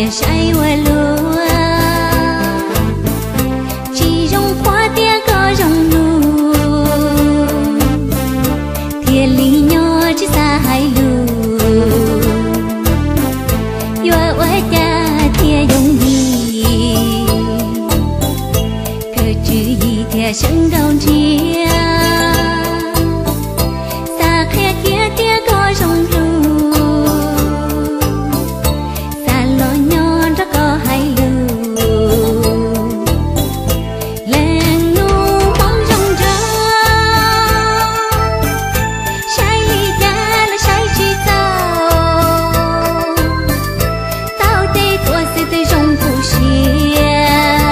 Saib ua luaj, tsis zoo qhuav tias koj zoo lug, thiaj li nyob tsis xav hais lus. Yuav ua cas thiaj yooj yim, kawg tswv yim thiaj sawv nkaus ntsiag. Xav qhia kiag tias koj zoo lug, xav los nyob nrog koj hais lus. Leej nus hmoob zoo nraug, saib li cas los saib tsis txaus. Tau tej tuaj xwb twb zoo tu siab,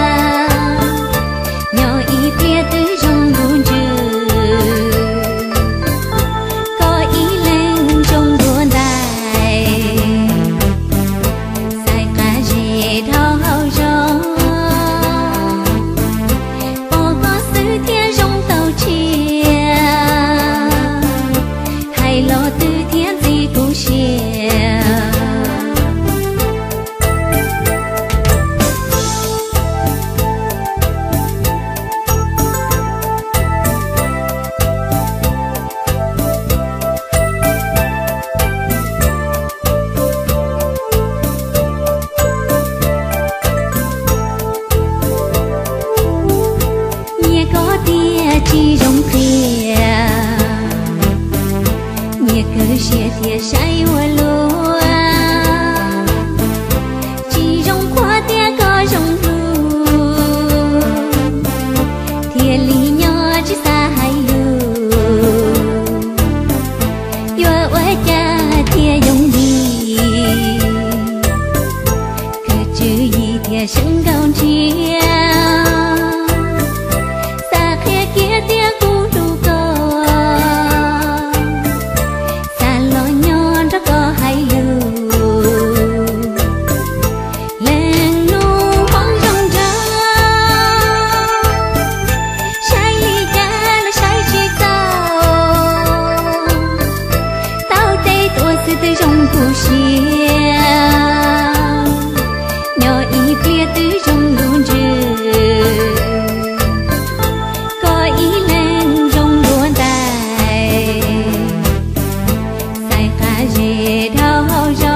nyob ib pliag twb zoo ntuj ntsws. Koj ib leeg zoo dua ntais, xaiv qab zes dhau hauv zos. Pom koj xwb thiaj zoo tau tshiab, hais los twb thiab ntxim kuv siab. Nyias koj tias tsis zoo qhia, nyias kawg siab thiaj saib ua luaj. Tsis zoo qhuav tias koj zoo lug, thiaj li nyob tsis xav hais lus. Yuav ua cas thiaj yooj yim, kawg tswv yim thiaj sawv nkaus ntsiag. Xav qhia kiag tias kuv hlub koj, xav los nyob nrog koj hais lus. Leej nus hmoob zoo nraug, saib li cas los saib tsis txaus. Tau tej tuaj xwb twb zoo tu siab, nyob ib pliag twb zoo ntuj ntsws. Koj ib leeg zoo dua ntais, xaiv qab zes dhau hauv zos.